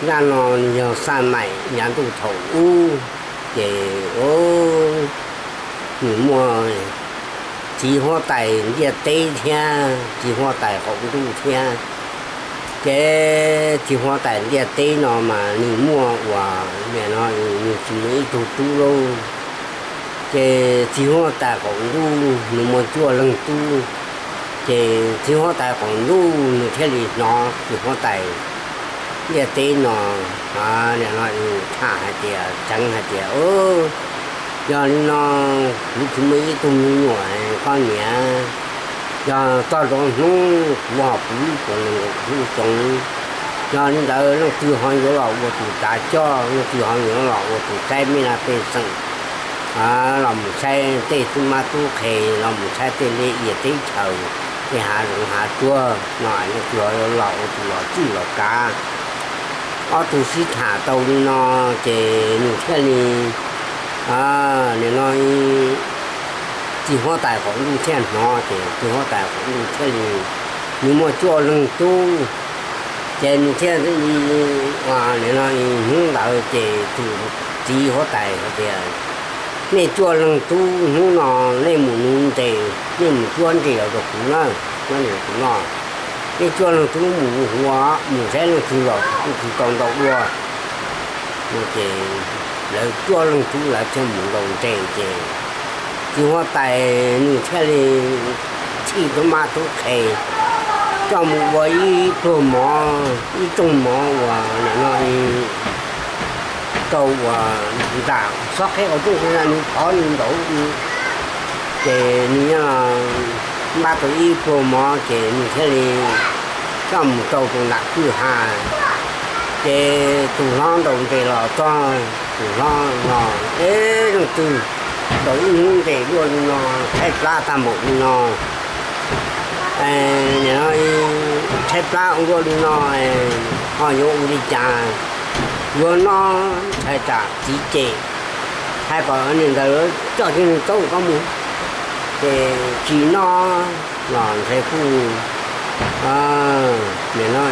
Zaj no nws yog xaj maim yav ntuj thaum ub, ces nws muaj txiv huab tais ntiaj teb thiab txiv huab tais qaum ntuj thiab. Ces txiv huab tais ntiaj teb no mas nws muaj uas nim no nws tsis muaj ib tug tub lauj. Ces txiv huab tais qaum ntuj nws muaj cuaj leeg tub. Ces txiv huab tais qaum ntuj nws thiaj li hnov txiv huab tais ntiaj teb no, nim no tham hais tias, tseev hais tias, Yog li no, kuv tsis muaj ib tug me nyuam, koj niam, yog txog rau hnub kuv ho puv ib puas nees nkaum xyoo, yog li ntawd leej twg ho yuav los ua tus tsav coj, leej twg ho yuav los ua tus saib mej laj pej xeem, los mus saib tej tub mab tub qhe, los mus saib tej liaj ia teb chaws, tej hav zoov hav tsuag no, leej twg ho yuav los ua tus los txwj los kav. Ob tug sib tham tau li no, ces nws thiaj li, nim no txiv huab tais qaum ntuj thiaj hnov, ces txiv huab tais qaum ntuj thiaj li, nws muaj cuaj leeg tub, ces nws thiaj li, nim no hnub ntawd ces tus txiv huab tais hais tias, Nej cuaj leeg tub hnub no nej mus nuv ntses, nej mus cuab ntses los rau kuv na, cuab ntses rau kuv noj. Nej cuaj leeg tub mus ua, mus saib leej twg los kuv tsis tau ntau dua. Ces lawv cuaj leeg tub lawv thiaj mus ntaus ntses ces txiv huab tais nws thiaj li txhij tub mab tub qhe coj mus ua ib pluag mov, ib rooj mov uas nim no rau uas nram xob qheb qhov rooj, nws phov nws ntaus, ces nws npaj tau ib pluag mov ces nws thiaj li coj mus rau tus nram kwj ha. Ces tus hlob ntaus ntses los txog, tus hlob no, Eb, leej twg ntaus ib hnub ntses luaj li no, tshaib plab tag npaum li no, nim no tshaib plab ua luaj li no, ho yuav ua li cas? Yuav noj ntshai tsam txiv cem, hais kom niam ntawd coj kiag nws taub koj mus. Ces tsis noj los ntshai kuj, nim no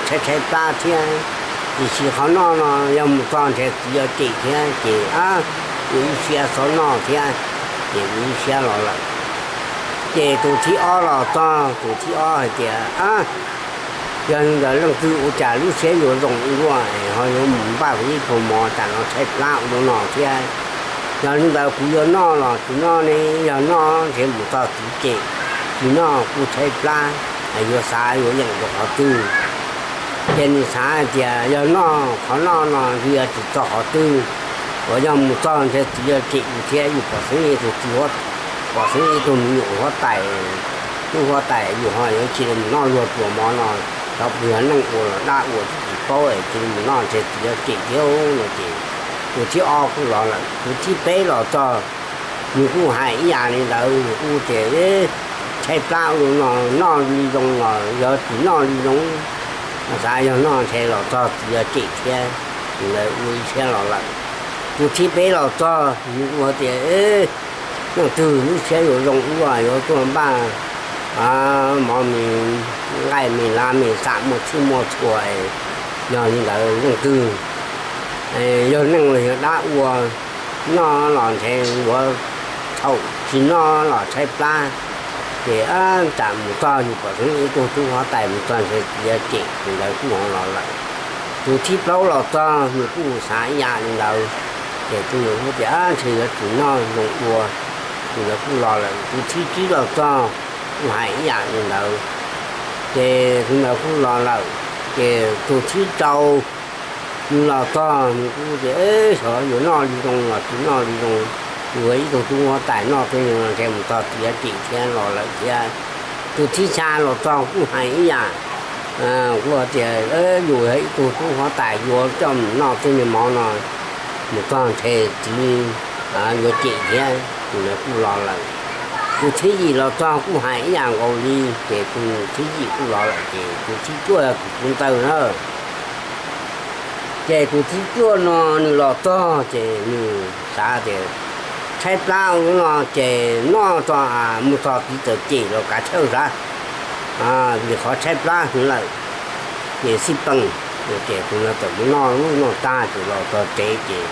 tshaib tshaib plab thiab, tiam sis qhov noj no yog mus txog ntshai txiv yuav cem thiab, ces ua ib siab xov noj thiab, ces ua ib siab los lawm. Ces tus thib ob los txog, tus thib ob hais tias, Yog li ntawd leej twg ua cas lub siab yuav zoo ua luaj, ho yuav mus npaj kuv ib pluag mov, tsam no tshaib plab ua luaj no thiab. Yog li ntawd kuv yuav noj los tsis noj ne? Yog noj ntshe mus txog txiv cem, tsis noj kuj tshaib plab, yuav xav yuav yeem rau qhov twg? Ces nws xav hais tias yog noj qhov noj no ntshe yuav tsis txog qhov twg, uas yog mus txog ntshe txiv yuav cem yus thiab, yus pom xeeb ib tug txiv, pom xeeb ib tug me nyuam huab tais, tub huab tais, yus ho yuav cia li mus noj luag pluas mov no, xyov puas yog neeg ua los dab ua tsis paub, cia li mus noj ntshe txiv yuav cem thiab no. Ces tus thib ob kuj los lawm, tus thib peb los txog, nws kuj hais ib yam li ntawd, nws kuj tias tshaib plab ua luaj no, noj li zoo los yog tsis noj li zoo, xav yog noj ntshe los txog txiv yuav cem thiab, ntawd ua ib siab los lawm. Tus thib peb los txog nws kuj tias, Leej twg lub siab yuav zoo ua luaj, yuav tuaj npaj mov me nqaij me lav me xam muaj txhij muaj txhua, yog li ntawd leej twg, yog neeg los yog dab ua, noj los ntshe yuav txhaum, tsis noj los tshaib plab. Ces tsam mus txog yus pom xeeb ib tug tub huab tais, mus txog ntshe txiv yuav cem, ces ntawd kuj ho los lawm. Tus thib plaub los txog nws kuj xav ib yam li ntawd, ces tus ntawd kuj tias ntshe yuav tsis noj zoo ua, tus ntawd kuj los lawm. Tus thib tsib los txog kuj hais ib yam li ntawd, ces tus ntawd kuj los lawm. Ces tus thib rau nws los txog nws kuj tias xyov yuav noj li zoo los tsis noj li zoo, yus ib tug tub huab tais noj tej no ntshe mus txog txiv yuav cem thiab los lawm thiab. Tus thib xya los txog kuj hais ib yam, kuj tias yus yog ib tug tub huab tais yuav coj mus noj tej niag mov no, mus txog ntshe txiv yuav cem thiab, tus ntawd kuj los lawm. Tus thib yim los txog kuj hais ib yam nkaus li, ces tus thib yim kuj los lawm, ces tus thib cuaj yog tus puv ntawd na. Ces tus thib cuaj no nws los txog ces nws xav tias tshaib plab ua luaj no ces noj txog mus txog txiv txawm cem los kav chawj xav, vim qhov tshaib plab heev lawm, ces xij peem. Ces tus no txawm mus noj lub noj tag ces los txog tsev ces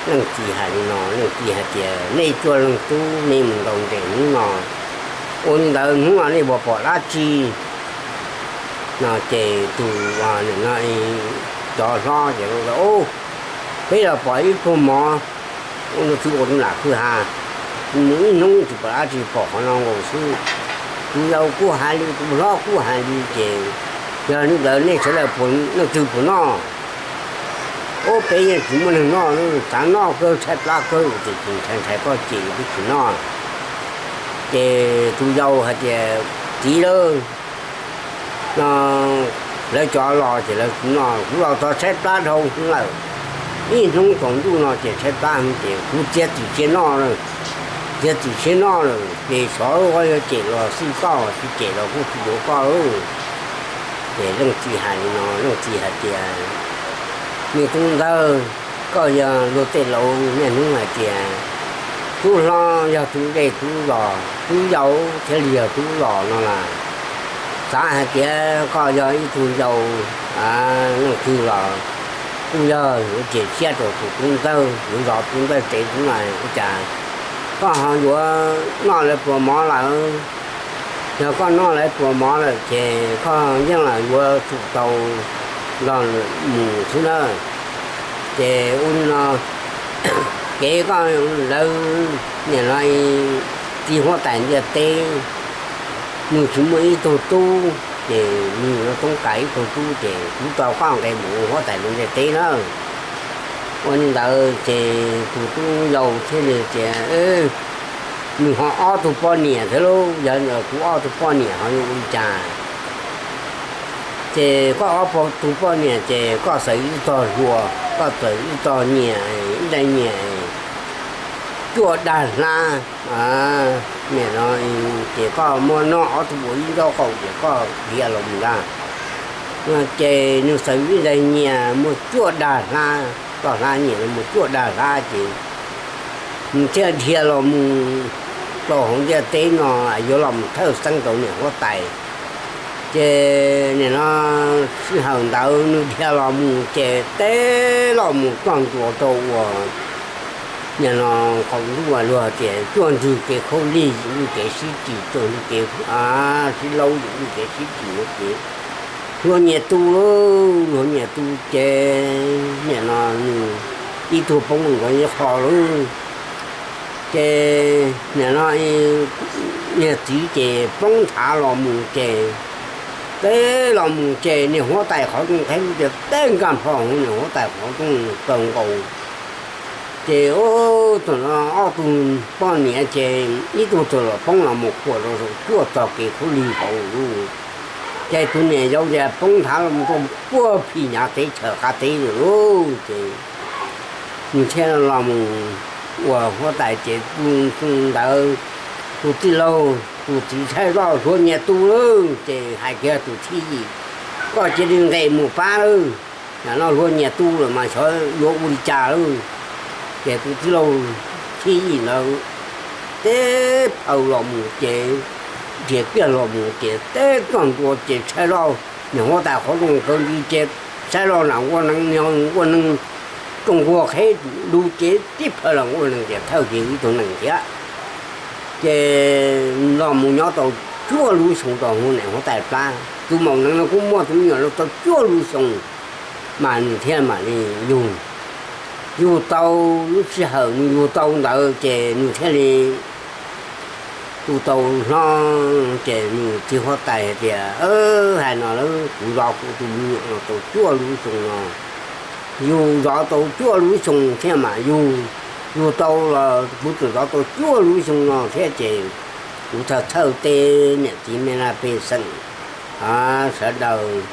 leej txiv hais li no, leej txiv hais tias, nej cuaj leej tub nej mus ntaus nres hnub no, ua li ntawd hnub no nej puas pom dab tsi? No ces tus, no, cov hlob ces, peb los pom ib pluag mov, ua tus ua tus lam kwj ha, mus ib hnub tsis pom dab tsi, pom qhov no nkaus xwb. Tus yau kuj hais li, tus hlob kuj hais li ces, yog li ntawd nej sawv daws puas, leej twg puas noj? Ub, peb yeej tsis muaj neeg noj, xav noj kawg, tshaib plab kawg, ces tsis ntshai ntshai koj ces peb tsis noj. Ces tus yau hais tias, txiv lauj, no lawv cov los ces lawv tsis noj, kuv los txog tshaib plab dhau hwv lawm. Ib hnub tsaus ntuj no ces tshaib plab heev ces kuv txiav txim siab noj lawm, txiav txim siab noj lawm ces xyov yuav cem los xij koj, tsis cem los kuj tsis yuav koj lauj. Ces leej txiv hais li no, leej txiv hais tias, me tub ntxawg, koj yog luag tej laus niaj hnub hais tias tub hlob yog tub dej tub zos, tub yau thiaj li yog tub zos no las. Xav hais tias koj yog ib tug yau leej twg los kuj yog yuav cia siab rau tus tub ntxawg, yuav zov tub ntxawg tsev tub na, ua cas koj ho yuav noj lawv pluas mov lawm? Yog koj noj lawv pluas mov lawm ces koj yeej los yuav tsum tau nrog mus xwb na. Ces ua li no, kev koj, lawv nim no txiv huab tais ntiaj teb, nws tsis muaj ib tug tub, ces nws yuav toob kas ib tug tub, ces kuv tau koj nqe mus ua huab tais lub ntiaj teb na. Ua li ntawd ces tus tub yau thiaj li tias, nws ho ob tug poj niam thiab lauj, yog kuv ob tug poj niam ho yuav ua li cas? Ces koj ob tug poj niam ces koj xaws ib txog hlua, koj xaws ib txog nyias, ib daim nyias cuaj dag hlab, nim no ces koj muab noj ob tug ua ib nraub qaum ces koj dhia los mus ntag. Ces nws xaws ib daim nyias muaj cuaj dag hlab, txoj hlab nyias muaj cuaj dag hlab ces nws thiaj dhia los mus rau hauv ntiaj teb no, yuav los mus thawj xeeb rau niam huab tais. Ces nim no sij hawm ntawd nws dhia los mus ces teb los mus txog ntua rau uas nim no qaum ntuj uas luag tias cuaj nrig kev khaub lig, yim nrig kev sib tsim, cuaj nrig kev sib laub, yim nrig kev sib tsim no ces luag nyias tu lauj, luag nyias tu ces nim no nws ib tug poob nkaus ib qho lauj. Ces nim no niag txiv ces poob nthav los mus ces teb los mus ces niag huab tais qhov rooj qhib lub tias teb nkag plho hauv niag huab tais qhov rooj kawg nkaus. Ces ub, thaum no ob tug poj niam ces ib tug txawm los poob los mus khuam rau saum cuaj txoj kev khaub lig hauv lauj. Ces tus niam yau ces poob nthav los mus rau puag phim nyuj teb chaws qab teb lawm lauj. Ces nws thiaj los mus ua huab tais ces tus ntawd, tus tij laug tus txiv tshaib zoj hluas nyias tu lawm ces hais kiag tus thib yim, koj cia li nqes mus pab lawm, nim no hluas nyias tu lawm mas xyov yuav ua li cas lawm. Ces tus tij laug thib yim ntawd teb phaws los mus ces dhia kiag los mus ces teb txog ntua ces tshaib zoj, niag huab tais qhov rooj kaw nti ces tshaib zoj lam nquaj nees, nquaj nees, rooj nkuaj qheb lug ces tib phaws lam nquaj nees ces thawj kiag ib tug nees thiab. Ces los mus nyob tau cuaj lub xyoo rau hauv niam huab tais plab. Tus maum nees no kuj muaj tus me nyuam los tau cuaj lub xyoo, mas nws thiaj mam li yug, yug tau lub sij hawm nws yug tau ntawd ces nws thiaj li tu tau hlob. Ces nws txiv huab tais hais tias, hais no lawm, kuv zov kuv tus me nyuam los tau cuaj lub xyoo no, yug zov tau cuaj lub xyoo thiaj mam yug, yug tau los kuv txawm zov tau cuaj lub xyoo no thiab ces kuv txhawj txhawj tej niam txiv me laj pej xeem sawv daws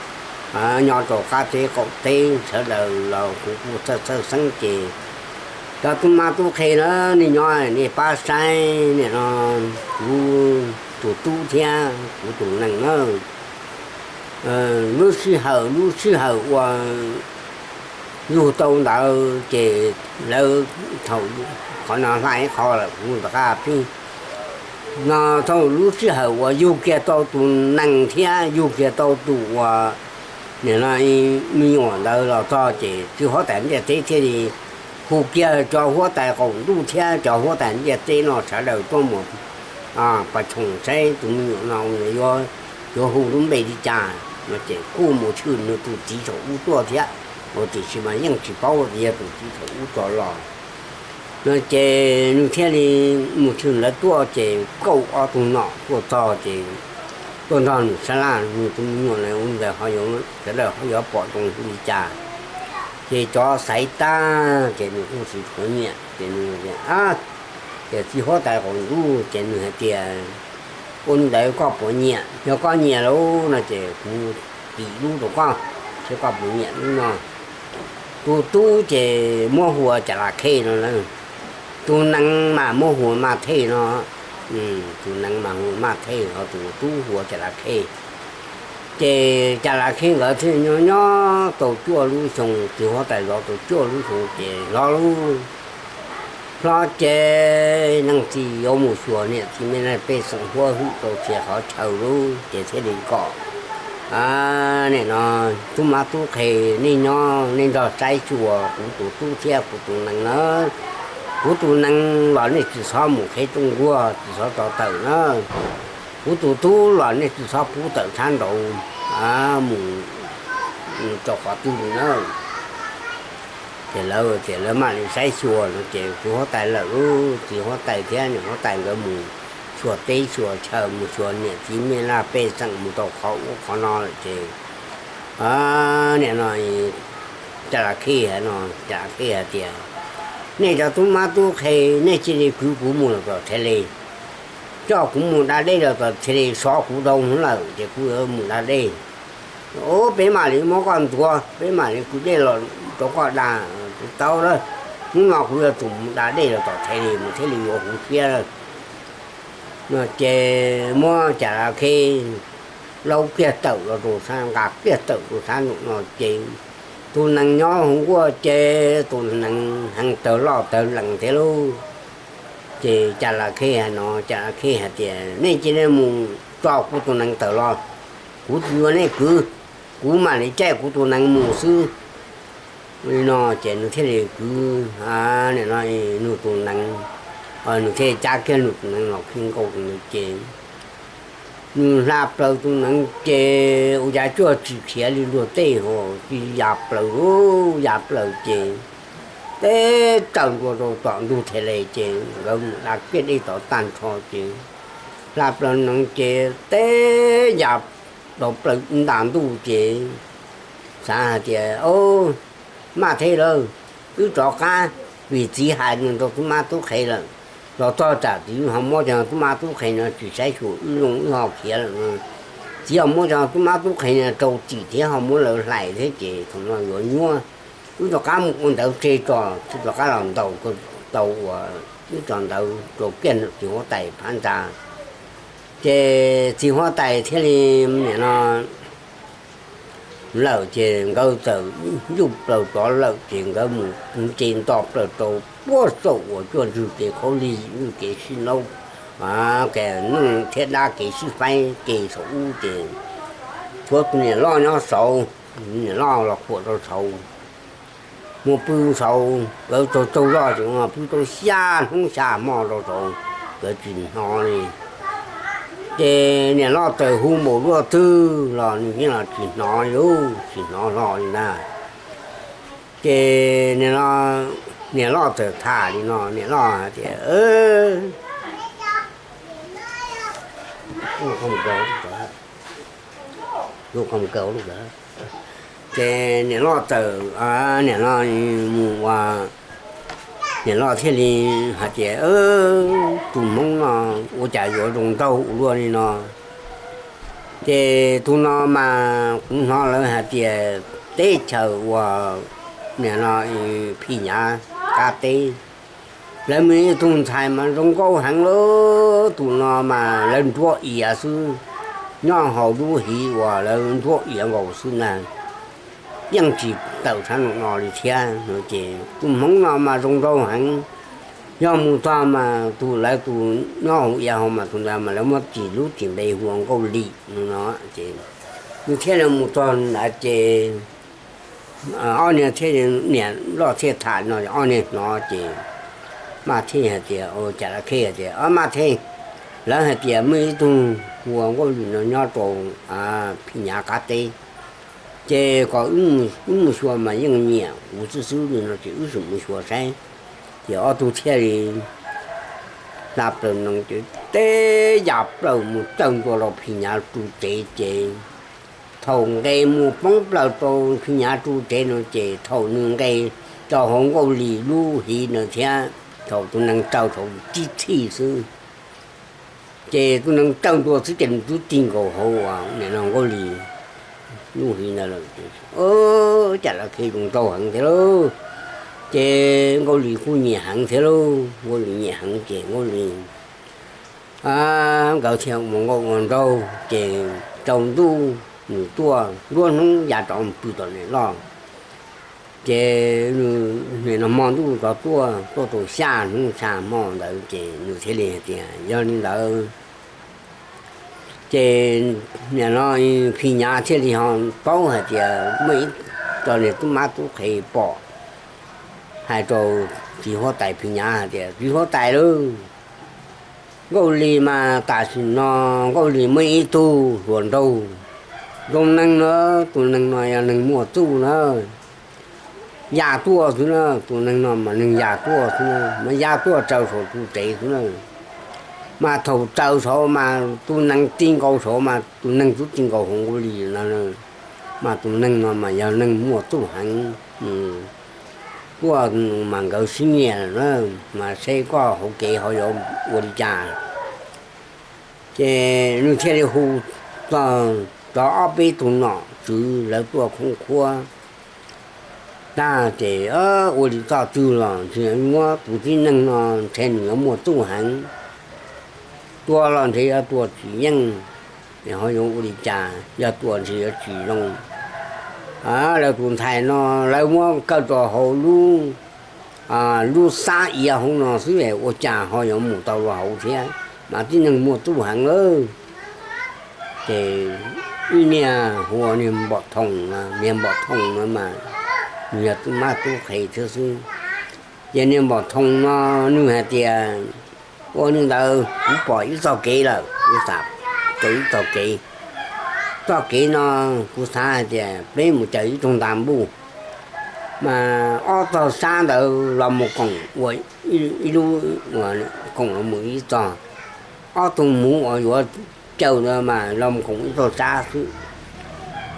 nyob rau qab teb qaum teb sawv daws los kuv kuj txhawj txhawj xeeb ces cov tub mab tub qhe na, nej nyob nej pab saib nim no kuv tus tub thiab kuv tus nees na. Lub sij hawm, lub sij hawm uas yug tau ntawd ces lawv thaum, qhov no hla ib qho lawm kuv rov qab pib no, thaum lub sij hawm uas yug kiag tau tus nees thiab yug kiag tau tus uas Nim no me nyuam ntawd los txog ces txiv huab tais ntiaj teb thiaj li hu kiag cov huab tais qaum ntuj thiab cov huab tais ntiaj teb no sawv daws tuaj mus pab choom saib tus me nyuam no yuav hu lub npe li cas no ces kuj mus tshwm nws tus txiv saum ub tuaj thiab, tiam sis mas yeej tsis paub tias yog tus txiv saum ub tso los no ces nws thiaj li mus tshwm lawv tuaj ces kaum ob tug nom tuaj txog ces tuaj nrog nws sab laj, nws tus me nyuam na ua ntawd sawv daws ho yuav pom zoo hu li cas. Ces cov xaiv tag ces nws kuj tsis qhuav nyiam ces nws tias, ces txiv huab tais qaum ntuj ces nws hais tias, ua li ntawd koj puas nyiam? Yog koj nyiam lawm no ces kuv tim lub rau koj, thiab koj puas nyiam lub no? Tus tub ces muab hu ua Cas Las Khej no lawm, tus nees mas muab hu ua Maj Thej no. Tus nees mas hu ua Maj Thej, ho tus tub hu ua Cas Las Khej. Ces Cas Las Khej nkawd thiaj nyob nyob tau cuaj lub xyoo, txiv huab tais zov tau cuaj lub xyoo ces hlob lub hlob ces neeg txiv yuav mus xyuas niam txiv me laj pej xeem huab hwm rau txhia qhov chaw lub ces thiaj li kom, nim no tub mab tub qhe, nej nyob nej nrog saib xyuas kuv tus tub thiab kuv tus nees na. Kuv tus nees los nej tsis txhob mus qheb rooj nkuaj, tsis txhob tso tawm na. Kuv tus tub los nej tsis txhob pub tawm thab nraud mus rau qhov twg li na. Ces lawv tias lawv mam li saib xyuas no ces txiv huab tais lawm, txiv huab tais thiab niam huab tais nkawd mus xyuas teb xyuas chaw, mus xyuas niam txiv me laj pej xeem, mus rau qhov ub qhov no lawm ces nim no Cas Las Khej hais no, Cas Las Khej hais tias, nej cov tub mab tub qhe, nej cia li kwv kuv mus los tom Thaib Lej, coj kuv mus da dej los tom Thaib Lej, sov kuv dhau hwv lawm ces kuv yuav mus da dej. Peb mam li muab koj ntuav, peb mam li kwv dej los rau koj da. Tau lawm, hnub no kuv yuav tsum mus da dej los tom Thaib Lej, mus thiaj li yuav huv siab lawm no ces muab Cas Las Khej laub kiag tawm los rau sab, nqa kiag tawm rau sab nraum no ces tus nees nyob hauv nkuaj ces tus nees heev tawg loj tawg lees thiab lauj. Ces Cas Las Khej hais no, Cas Las Khej hais tias, nej cia li mus tso kuv tus nees tawm los, kuv tsis yuav nej kwv, kuv mam li caij kuv tus nees mus xwb. Li no ces nws thiaj li kwv, nim no nws tus nees, nws thiaj li cab kiag nws tus nees los khi nkaus ntawd ces nws hla plaws tus nees ces ua cas cuag tsis khiav li luag tej hos, tsis ya plaws, ya plaws ces teb tsaws ntua rau tom ntug Thaib Lej ces nkawd mus da kiag dej tod tag nrho ces hla plaws nees ces teb ya rau plaws nta ntuj ces xav hais tias, o, Maj Thej lawm, wb rov qab, vim txiv hais nws rau tub mab tub qhe lawm, los txog tsam txiv ho muab cov tub mab tub qhe no tsis saib xyuas wb zoo wb ho khiav lawm no. Txiv ho muab cov tub mab tub qhe no rau txim thiab ho muab lawv hlais thiab ces thaum no yuav nyuaj. Wb rov qab mus ua ntawv tseg tso, wb rov qab los ntaus tau uas wb tso ntawv rau kiag txiv huab tais phab ntsa. Ces txiv huab tais thiaj li nim no lawm ces nkawd txawm ncuj plaws rov lawm ces nkawd mus nce nto plaws rau puag saum uas cuaj ntswg kev khaub lig, ntswg kev sib laub, kev thiab dab kev sib faib kev saum ub ces tshuav tus niam loj nyob saud, niam loj los khuam rau saud. Muaj pw saud, nkawd tsaug tsaug zog ces pw tau xya hnub xya hmo rau saud, nkawd tsis hnov li. Ces niam loj txawm hu npaum luaj twg los nws yeej los tsis hnov li, tsis hnov hlo li ntag. Ces niam loj txawm tham li no, niam loj hais tias, ces niam loj txawm, niam loj mus ua, niam loj thiaj li hais tias, tus hmoob no ua cas yuav zoo nraug ua luaj li no. Ces tus no mas kuv hnov lawv hais tias teb chaws uas nim no Phij Nyav qab teb, lawv muaj ib tug ntxhais mas zoo nkauj heev li. Tus no mas lawv nruab iav xwb, nyob hauv lub hiv uas lawv nruab iav nkaus xwb ntag, yeej tsis tawm sab nraum no li thiab no. Ces tus hmoob no mas zoo nraug heev, yog mus txog mas tus lawv tus nyob hauv iav hauv mas tus ntawd mas lawv muab tis lub tis npe hu ua Nkauj Lim no no. Ces Nws thiaj li mus txog ntawd ces ob niag thiaj, niam loj thiaj tham no, ob niag hnov ces Maj Theej hais tias, Cas Lav Khej hais tias, Maj Theej, lawv hais tias muaj ib tug hu ua Nkauj Lis no nyob rau Phim Nyav qab teb, ces kom wb mus xyuas mas yeej nyiam kuv xwb xwb li no ces wb sim mus xyuas saib. Ces ob tug thiaj li hla plaws noog ces teb ya plaws mus txawj ntua rau Phim Nyav ru tsev ces thaum nqes mus poob plaws rau Phim Nyav ru tsev no ces thaum nws nqes rau hauv Nkauj Lis lub hiv no thiab, thaum tus nees raws saum tib txhij xwb, ces tus nees tawg ntua xwb ces nws twb ti nkaus hauv ua nim no Nkauj Lis lub hiv ntawd lawm. Cas Lav Khej zoo nraug heev thiab lauj, ces Nkauj Lis kuj nyiam heev thiab lauj, Nkauj Lis nyiam heev ces Nkauj Lis nkawd thiaj ua nkauj ua nraug ces rau ntuj nws tuaj nruab hnub ya rov pw tom niam loj. Ces nim no hmo ntuj rov tuaj, tuaj tau xya hnub xya hmo ntawd ces nws thiaj li hais tias yog li ntawd ces nim no Phim Nyav thiaj li ho paub hais tias muaj ib co niag tub mab tub qhe pom hais rau txiv huab tais Phim Nyav hais tias txiv huab tais lauj, Nkauj Lis mas tam sim no Nkauj Lis muaj ib tug hluas nraug zoo neeg na, tus neeg no yog neeg muaj txuj na, ya tuaj xwb na, tus neeg no mas neeg ya tuaj xwb na, mas ya tuaj raws saum ru tsev xwb na, mas thaum raws saud mas tus nees ti nkaus saud mas tus nees twb ti nkaus hauv Nkauj Lis no, mas tus neeg no mas yog neeg muaj txuj heev, tuaj mas nkawd sib nyiam lawm na, mas seb koj hauv kev ho yuav ua li cas. Ces nws thiaj li hu txog cov ob peb tug nom tswv lawv tuaj khoob khuab tag ces ua li txoj twg los ntshe muab tus tib neeg no ntshe nws yuav muaj txuj heev, tua los ntshe yuav tua tsis yeej, ho yuav ua li cas, yog tua ntshe yuav tsis zoo. Lawv tus ntxhais no lawv muab kaw rau hauv lub, lub xab iav hauv no xwb es ua cas ho yuav mus tau rau hauv thiab, mas tib neeg muaj txuj heev lawm. Ces ib niag hu ua niag Npom Thoo, niag Npom Thoo no mas nws yog tub mab tub qhe thiab xwb. Ces niag Npom Thoo no nws hais tias ua li ntawd kuv pom ib txoj kev lawm, kuv xav raws ib txoj kev. Txoj kev no kuv xav hais tias peb mus caws ib rooj nta npuj, mas ob txoj sab ntawd los mus koom ua ib lub, koom los mus ib txoj. Ob tug muv uas yuav caws ntawd mas los mus koom ib txoj sab xwb.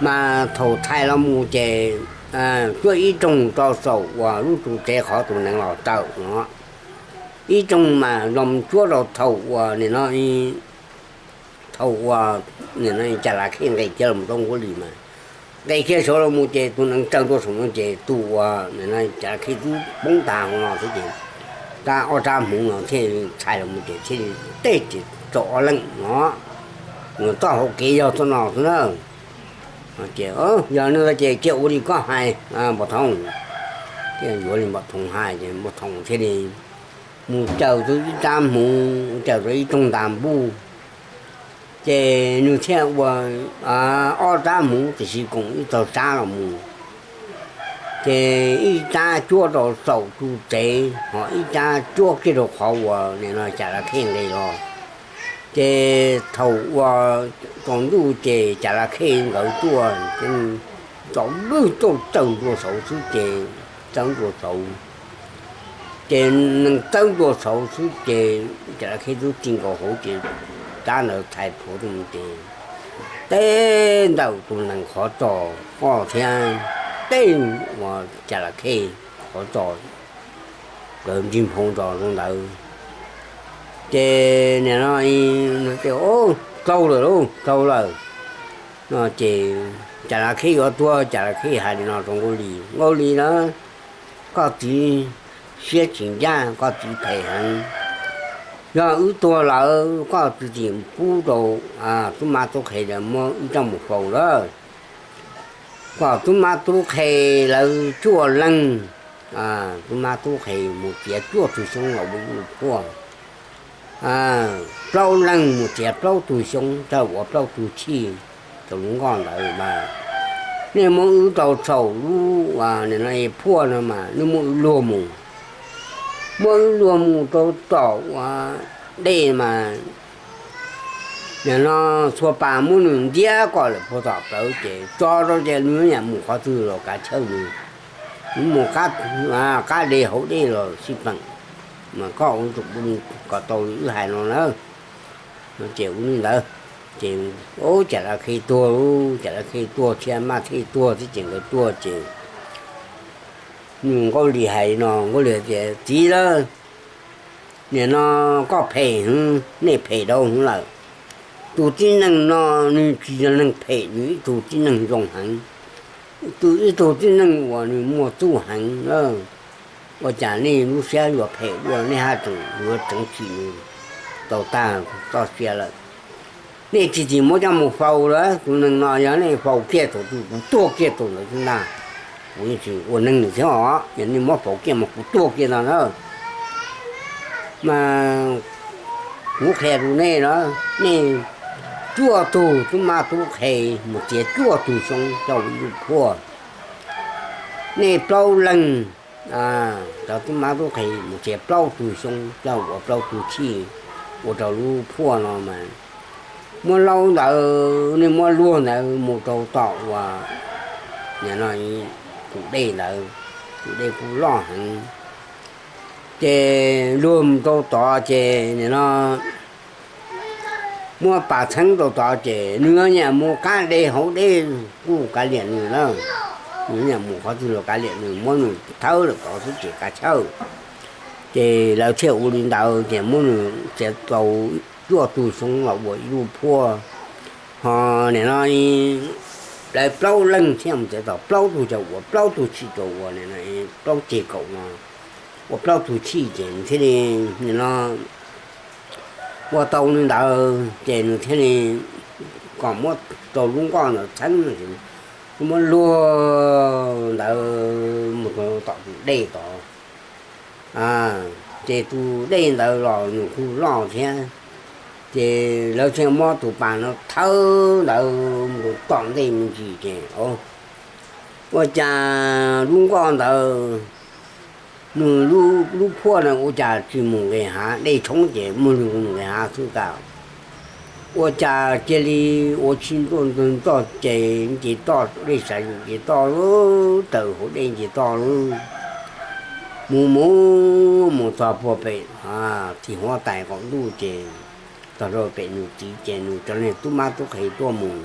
Mas thaum thaij los mus ces cuab ib rooj rau saum uas lub ru tsev qhov tus nees los raws no, ib rooj mas los mus cuab rau thaum uas nim no, thaum uas nim no Cas Lav Khej nqis kiag los rau Nkauj Lis mas, nqis kiag saud los mus ces tus nees raws ntua saum no ces tus uas nim no Cas Lav Khej twb poob tag hauv no xwb ces rab ob rab hmuv no thiaj txhais los mus ces thiaj li tej ces tau ob leeg no, txoj hauv kev yog txoj no xwb na. Ces yog li ntawd ces cia ua li koj hais Npom Thoo. Thiaj yuav li Npom Thoo hais ces Npom Thoo thiaj li mus caws tau ib rab hmuv, caws tau ib rooj nta npuj, ces nws thiaj ua ob rab hmuv tiam sis koom ib txoj sab los mus, ces ib rab cuab rau saum ru tsev ho ib rab cuab kiag rau qhov uas nim no Cas Lav Khej nqis los. Ces thaum uas tsaus ntuj ces Cas Lav Khej nkawd tuaj, tsaus ntuj txawj txawj ntua saud xwb ces txawj ntua saud, ces nees txawj ntua saud xwb ces Cas Lav Khej twb ti nkaus hauv ces rab ntawd txhais plhuav tuaj mus ces teb ntawm tus nees qhov tsos koj thiab tej uas Cas Lav Khej qhov tsos nkawd nrig nphoo tos rau ntawd. Ces nim no, ces, Raug lawm lauj, raug lawm no ces Cas Lav Khej yuav tuag, Cas Lav Khej hais li no rau Nkauj Lis, Nkauj Lis na, koj txiv siab tsis ncaj, koj txiv phem heev. Yog wb tuag lawm koj txiv tsis pub rau tub mab tub qhe muab wb coj mus faus lawm. Kom tub mab tub qhe lawv cuaj leeg, tub mab tub qhe mus txiav cuaj tug xyoob los ua ib lub phuaj, plaub leeg mus txiav plaub tug xyoob, txawj ua plaub tug chij, tau lub nkoj ntawd mas nej muab wb rau saum lub, nim no phuaj no mas nej muab wb luag mus, muab wb luag mus rau tom ua dej mas nim no txhua pas muab nws ntiab kom lawm puag tom plawv ces tso rau ces nws nyam mus qhov twg los kav chawj nws, nws mus qab de hauv dej los xij peem, mas koj ua kom tau li wb hais no na. Ces ua li ntawd ces, ub, Cas Las Khej tuag lauj, Cas Las Khej tuag thiab Maj Thej tuag thiab ces nkawd tuag ces nws Nkauj Lis hais no, Nkauj Lis tias, Txiv lauj, nim no koj phem heev, nej phem dhau heev lawm. Tus tib neeg no nws tsis yog neeg phem, nws ib tug tib neeg zoo heev, tus ib tug tib neeg uas nws muaj txuj heev na. Ua cas nej lub siab yuav phem dua, nej haj tseem yuav tseev tsim nws tau tag txoj sia lawm? Nej tsis txhob muab coj mus faus lawm, tus neeg no yog nej faus kiag thaum twg kuv tuag kiag thaum ntawd xwb ntag. Kuv yeej tsis ua neeg nws thiab os, yog nej muab faus kiag mas kuv tuag kiag ntag na. Mas kuv qhia rau nej na, nej cuaj tug tub mab tub qhe mus txiav cuaj tug xyoob coj ua ib lub phuaj. Nej plaub leeg, cov tub mab tub qhe mus txiav plaub tug xyoob coj ua plaub tug chij ua rau lub phuaj no mas muab laub ntawd, nej muab luag ntawd mus rau tom uas nim no tus dej ntawd, tus dej kuj loj heev. Ces luag mus rau tod ces nim no muab pas txheeb rau tod ces nws nyam mus qab de hauv dej kuj kav liam nws na. Nws nyam mus qhov twg los kav liam nws, muab nws thawb lawm tod xwb ces kav chawj. Ces lawv thiaj ua li ntawd ces muab nws txiav tau cuaj tug xyoob los ua ib lub phuaj. Ho nim no lawv plaub leeg thiaj mus txiav tau plaub tug coj ua plaub tug chij rau ua nim no plaub ceg kaum no, ua plaub tug chij ces nws thiaj li nim no ua tau li ntawd ces nws thiaj li kom muab rau lub nkoj ntawd txheeb, muab luag ntawd mus rau tom tus dej tod. Ces tus dej ntawd los nws kuj loj thiab, ces lawv thiaj muab tus pas no thawb ntawd mus tom ntej me ntsis ces ua cas lub nkoj ntawd, nws lub phuaj na ua cas tsis mus nqis hav, dej tshoob ces muaj li mus nqis hav xwb tas. Ua cas cia li ua tsis ntuj ntog ntog ces nce toj dej sav ces nce toj lawm, raws hauv dej nce toj lawm, mus mus mus txog puag pem tim huab tais qaum ntuj ces txog rau pem nws txiv ces nws cov niag tub mab tub qhe tuaj mus,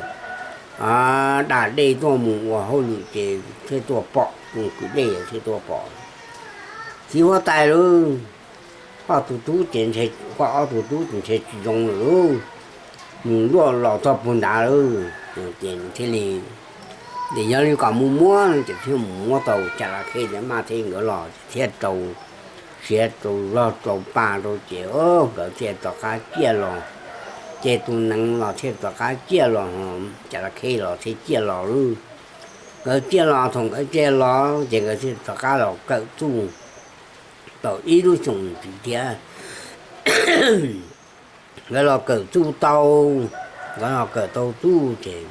da dej tuaj mus ua hauj lwm ces thiaj tuaj pom, tus kwv dej thiaj tuaj pom. Txiv huab tais lauj, koj tus tub ces ntshe, koj ob tug tub ces ntshe tsis zoo lawm lauj, nws luaj los txog puag nrad lawm. Ces nws thiaj li, ces yog li kom mus muab no ces thiaj mus muab tau Cas Las Khej thiab Maj Thej nkawd los ces thiaj rau siav rau zog rau pa rau ces nkawd thiaj rov qab ciaj los, ces tus nees los thiaj rov qab ciaj los, Cas Las Khej los thiaj ciaj los lauj. Nkawd ciaj los, thaum nkawd ciaj los ces nkawd thiaj rov qab los kawm txuj tau ib lub xyoos ntxiv thiab. Nkawd los kawm txuj tau, nkawd los kawm tau txuj ces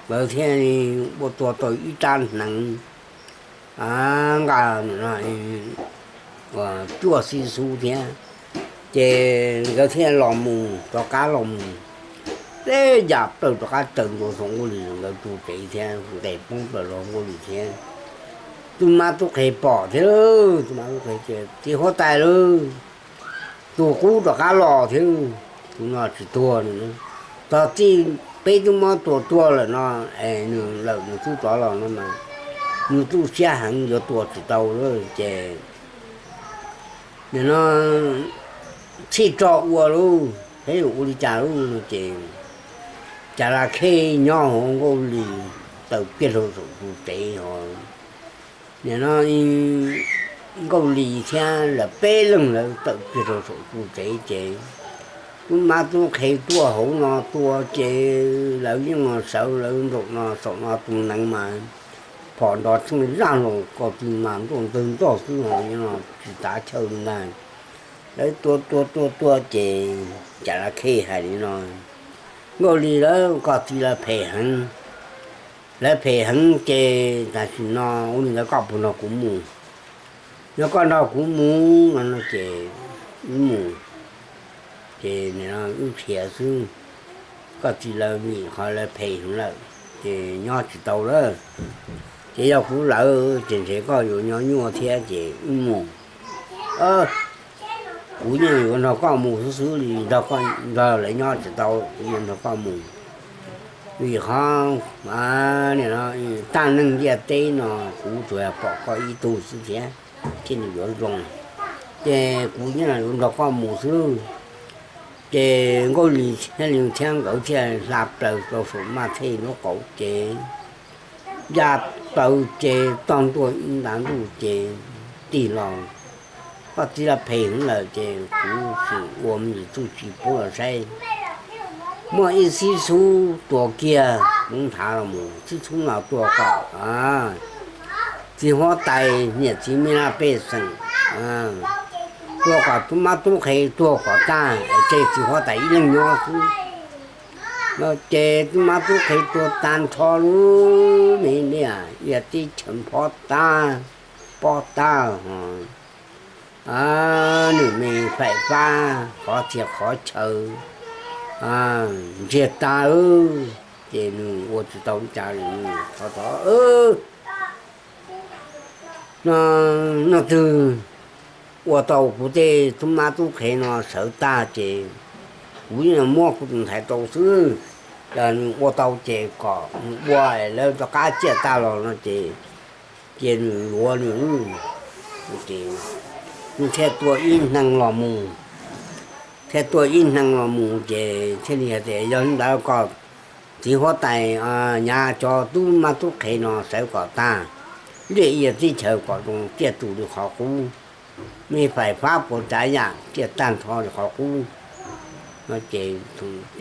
nkawd thiaj li ua tua tau ib rab hneev nqa cuaj xib xub thiab. Ces nkawd thiaj los mus, rov qab los mus, tej yam plaws rov qab raws ntua saum Nkauj Lis nkawd tus tsev thiab, nqes poob plaws rau Nkauj Lis thiab. Tub mab tub qhe pom thiab, tub mab tub qhe tias, Txiv huab tais lauj, tus qub rov qab los thiab, tus no tsis tuag li. Txog txij peb twb muab tua tuag lawm no, es nws lawm nws twb rov los no mas nws txuj siab heev yuav tua tsis tau lawm ces nim no txhij tso ua lauj, peb yuav ua li cas lauj no ces Cas Las Khej nyob hauv Nkauj Lis tawm kiag rau saum tus tsev ho nim no Nkauj Lis thiab lawv peb leeg lawv tawm kiag rau saum tus tsev ces tub mab tub qhe tuaj hauv no tua ces lawv yeej los sawv lawv nraum no saum no tus nees mas phom nrov txheej zaj los ko tw mas ntuaj ntawg ntoj xwb ho no tsis tav chaw li ntag. Lawv tua tua tua tua ces Cas Las Khej hais li no, Nkauj Lis lawv, koj txiv lawv phem heev, lawv phem heev ces tam sim no ua li ntawd koj puas nrog kuv mus? Yog koj nrog kuv mus no ces wb mus, ces wb khiav xwb. Koj txiv lawv vim qhov lawv phem heev lawm ces nyob tsis tau lawm. Ces yog kuv lawv ces ntshe koj yuav nyob nyuaj thiab ces wb mus. Kuv yeej yuav nrog koj mus xwb xwb li, nrog lawv nyob tsis tau, kuv yuav nrog koj mus. Vim qhov tag neej ntiaj teb no kuv tsuas pom koj ib tug xwb thiab, thiaj li yuav zoo. Ces kuv yeej yuav nrog koj mus xwb. Ces Nkauj Lis thiab li thiab nkawd thiaj hla plaws rau saum Maj Thej lub qauv ces ya plaws ces tog ntua ib nta ntuj ces tig los, koj txiv lawv phem heev lawm ces kuv sim ua me ntsis txuj ci pub los saib. Muaj ib xib xub tua kiag, kuv nthav los mus xib xub no tua kom txiv huab tais niam txiv me laj pej xeem, tua kom tub mab tub qhe tuag kom tag, tseg txiv huab tais ib leeg nyob xwb. No ces tub mab tub qhe tuag tag nrho lub me liaj, ib teb chaws phob tag, pob tag, nws me faim fab qhov txhia qhov chaw ntsiag tag lawm. Ces nws ua tsis tau li cas li, nws thov thov, no, no twg ua tau kuv tej tub mab tub qhe no sawv tag ces kuv yeej muab kuv tus ntxhais rau xwb. Yog nws ua tau ces kom nws ua, lawv rov qab ciaj tag los no ces cia nws yuav nws. Ces nws thiaj tua ib hneev los mus, thiaj tua ib hneev los mus ces thiaj li hais tias yog li ntawd kom txiv huab tais nyav cov tub mab tub qhe no sawv kom tag, ntiaj teb chaws kom zoo tiaj tus li qhov qub, me faim fab puas tsav yam ciaj tag nrho li qhov qub. No ces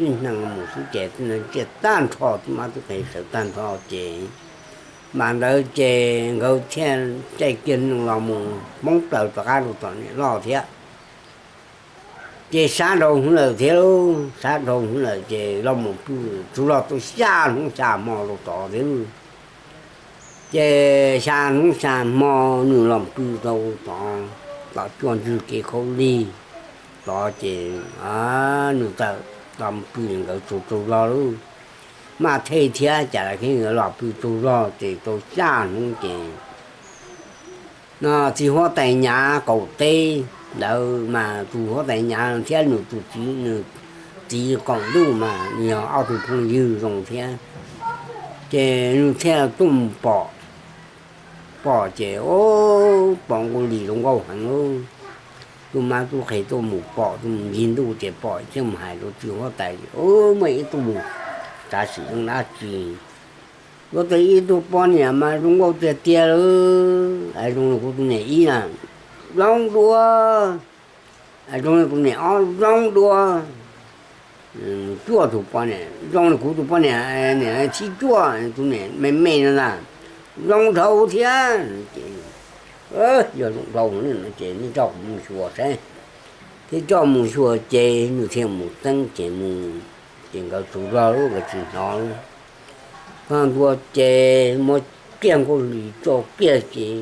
ib hneev mus xwb ces ciaj tag nrho, tub mab tub qhe sawv tag nrho ces mam ntawd ces nkawd thiaj caij kiag nees los mus poob plaws rov qab rau tom niam loj thiab. Ces sab dhau hwv lawm thiab, sab dhau hwv lawm ces los mus pw tsaug zog tau xya hnub xya hmo rau tod thiab. Ces xya hnub xya hmo nws los pw rau tod, tom cuaj ntswg kev khaub lig tod ces nws txawm los pw nkawd tsaug tsaug zog lawm. Maj Thej thiab Cas Las Kheb nkawd los pw tsaug zog ces tau xya hnub ces no txiv huab tais nyav qaum teb ntawd mas tus huab tais nyav thiab nws tus txiv, nws txiv qaum ntuj mas nws yog ob tug phooj ywg zoo thiab. Ces nws thiaj tuaj mus pom, pom ces pom Nkauj Lis zoo nkauj heev lawm. Tub mab tub qhe tuaj mus pom, tuaj mus ncig ntuj ces pom thiaj mus hais rau txiv huab tais, muaj ib tug txiv zoo dab tsi, yuav tau ib tug poj niam mas zoo nkauj tiag tiag lawm, zoo li kuv tus niam ib na, zoo dua, zoo li kuv niam ob zoo dua. Cuaj tus poj niam zoo li kuv tus poj niam, niam thib cuaj, tus niam me me no na, zoo dhau thiab. Ces yog zoo dhau no ces nej coj kuv mus xyuas saib. Thiaj coj mus xyuas ces nws thiaj mus txeeb ces mus, ces nkawd tsaug zog lawm nkawd tsis hnov. Tog ntua ces muab kiag Nkauj Lis tso kiag ces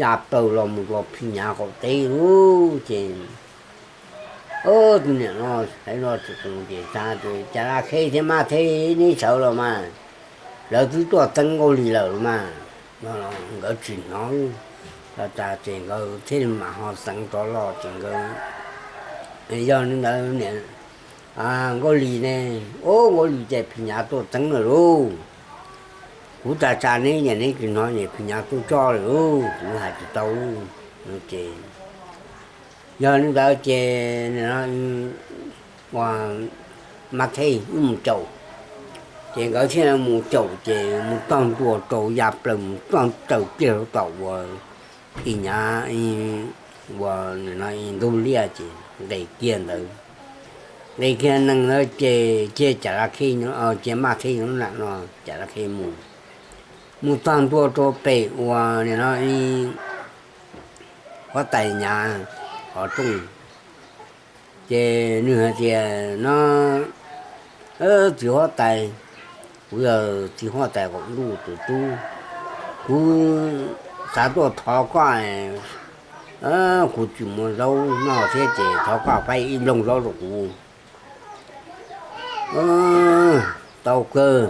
ya plaws los mus rau phim nyav qaum teb lawm ces tus niam no hais no tsis tau ces xav tias Cas Las Kheb thiab Maj Thej neb sawv los mas, lawv twb tuaj txeeb Nkauj Lis lawm los mas, no nkawd tsis hnov. Los tas ces nkawd thiaj li mam ho xeev rov los ces nkawd, yog li ntawd niam, Nkauj Lis ne, ub, Nkauj Lis ces phim nyav tuaj txeeb lawm lauj. Kuv tsa tsa neb ces neb tsis hnov ces phim nyav tuaj coj lawm lauj, kuv hais tsis tau lauj. Ces yog li ntawd ces ua Mab Thej wb mus caum. Ces nkawd thiaj mus caum ces mus txog ntua rau ya plaws mus txog raws kiag rau tom uas phim nyav, uas ntug liaj ces nqes kiag ntawd. Nqes kiag nees ntawd ces cia Cas Las Khej, cia Mab Thej nyob nram no, Cas Las Khej mus, mus txog ntua rau pem uas nim no huab tais nyav qhov rooj. Ces nws hais tias no, Txiv huab tais, kuv yog txiv huab tais qaum ntuj tus tub, kuv xav tuaj thov koj, kuv tsis muaj zaub noj thiab ces thov koj faib ib nplooj zaub rau kuv. Tau kawg,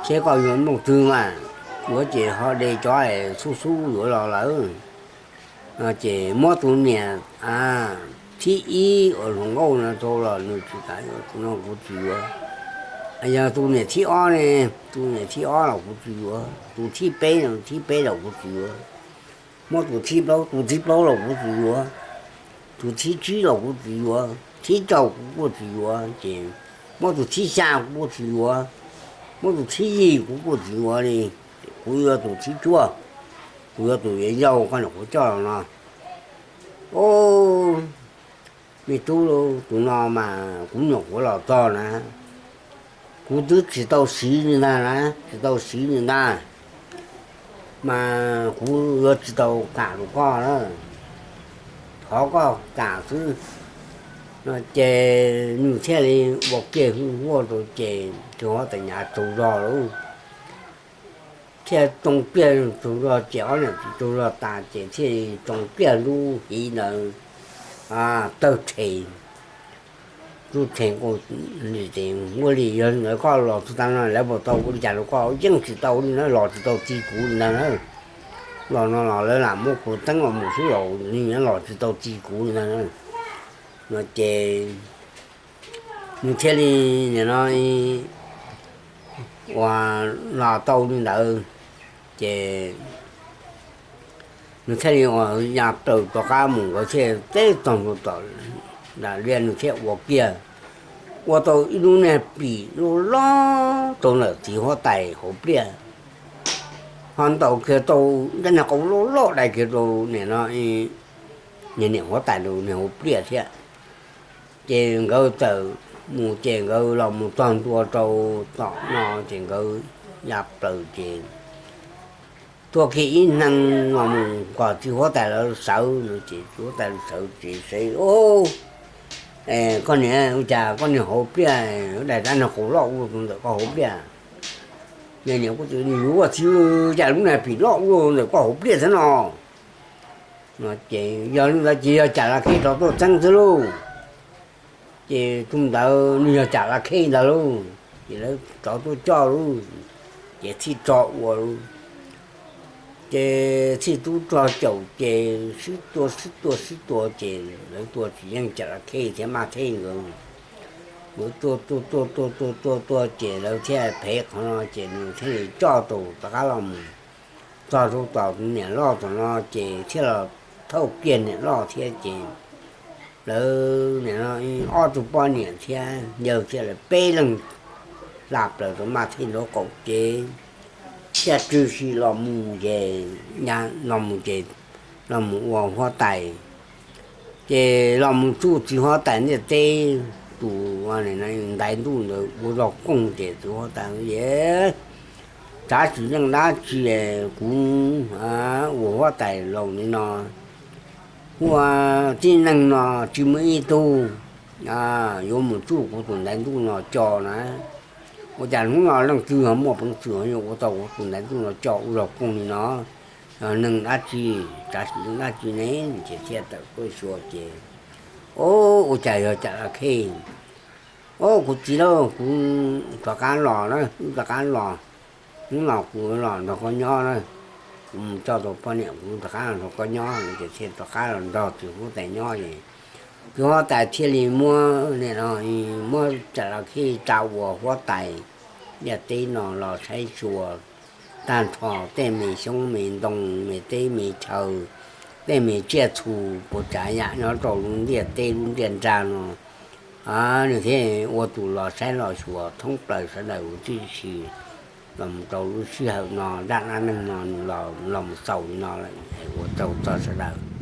seb koj yuav nplooj twg mas, yuav ces ho de cov xub xub yuav los lawm. Ces muab tus niam thib ib uas hluas nkauj no rau los nws tsis kam yuav, tus no kuv tsis yuav. Yog tus niam thib ob ne, tus niam thib ob los kuv tsis yuav, tus thib peb, thib peb los kuv tsis yuav. Muab tus thib plaub, tus thib plaub los kuv tsis yuav, tus thib tsib los kuv tsis yuav, thib rau kuv kuj tsis yuav, ces muab tus thib xya kuv kuj tsis yuav, muab tus thib yim kuv kuj tsis yuav li. Kuv yuav tus thib cuaj, kuv yuav tus yuav yau koj nyuam qhuav coj los no. Au, me tub, tus no mas kuv nyuam qhuav los txog na, kuv twb tsis tau siv li ntag na, tsis tau siv li ntag, mas kuv yuav tsis tau kam rau koj na, thov koj kam xwb. No ces nws thiaj li ua kiag hwj huaj rau ces txiv huab tais nyav tsaug zog lauj, thiaj tsoo kiag tsaug zog ces ob niam txiv tsaug zog tas ces thiaj li tsoo kiag lub hiv ntawd tawg rhe, lub rhe nkaus li ces, ua li yog ntawd koj los txog tag no lawv puas tau ua li cas rau koj? Yeej tsis tau li na, los tsis tau txi kuv li ntag na. Los no los lawv lam muab kuv teeb los mus xwb los nws los tsis tau txi kuv li ntag na. No ces nws thiaj li nim no uas los tau li ntawd ces nws thiaj li uas ya plaws rov qab mus, nkawd thiaj teb tog ntua tom nram liaj, nws thiaj ua kiag, ua tau ib lub niag pim loj loj rau ntawm txiv huab tais hauv pliaj, ho ntaus kiag tau ib niag qau loj loj dai kiag rau nim no niag niam huab tais niag hauv pliaj thiab. Ces nkawd txawm mus ces nkawd los mus txog ntua rau tom no ces nkawd ya plaws ces tuaj kiag ib hneev los mus kom txiv huab tais lawv sawv no ces txiv huab tais lawv sawv ces sawv, Koj niam, ua cas koj niag hauv pliaj dai rab niag qau loj ua rau ntawm koj hauv pliaj? Niag niam kuj txawm, Nws yuav ua txiv, cas lub niag pim loj ua ntawm koj hauv pliaj thiab no? No ces yog li ntawd ces yog Cam Las Khej rov tuaj txeeb xwb lauj. Ces tus ntawd nws yog Cam Las Khej ntawd lauj, ces lawv rov tuaj coj lauj, ces thiaj tso ua lauj. Ces thiaj tub rog caum ces sib tua sib tua sib tua ces lawv tua tsis yeej Cam Las Khej thiab Maj Thej nkawd. Nkawd tua tua tua tua tua tua tua ces lawv thiaj phev qhov no ces nws thiaj li coj tau rov qab los mus txog rau tom niam loj tom no ces thiaj los thauj kiag niam loj thiab ces lawv nim no ob tug poj niam thiab yawg thiab lawv peb leeg hla plaws rau Maj Thej nraub qaum ces thiaj tswj si los mus ces, los mus ces los mus ua huab tais. Ces los mus tsuj txiv huab tais ntiaj teb tus ntaiv ntuj ntawd ua zog koog ces txiv huab tais, Tsav tsis yeej dab tsi, kuv ua huab tais laus li no, ua tib neeg no tsis muaj ib tug yuav mus tsuj kuv tus ntaiv ntuj no co na. Ua cas hnub no leej twg ho muaj peev xwm yuav ua tau kuv tus ntaiv ntuj no co ua zog koog li no? Yog neeg dab tsi, tsav tsis yeej dab tsi ne? Ces thiaj tawm tuaj xyuas ces, Au, ua cas yog Cam Las Khej. Au, kuv txiv lauj, kuv rov qab los na, wb rov qab los. Hnub no kuv los nrog koj nyob na, kuv mus coj tau poj niam kuv rov qab los nrog koj nyob. Ces thiaj rov qab los nrog txiv huab tais nyob es txiv huab tais thiaj li muab, muab Cam Las Khej tsa ua huab tais ntiaj teb no los saib xyuas tag nrho tej me xyoob me ntoo, me teb me chaw, tej me tsiaj txhu, puas tsav yam nyob rau lub ntiaj teb lub ntiaj nrag no. Nws thiaj ua tus los saib los xyuas thoob plaws sawv daws huv tib si. Los mus rau lub sij hawm no zaj dab neeg no nws los mus xaus li no lawm, ua tsaug txog sawv daws.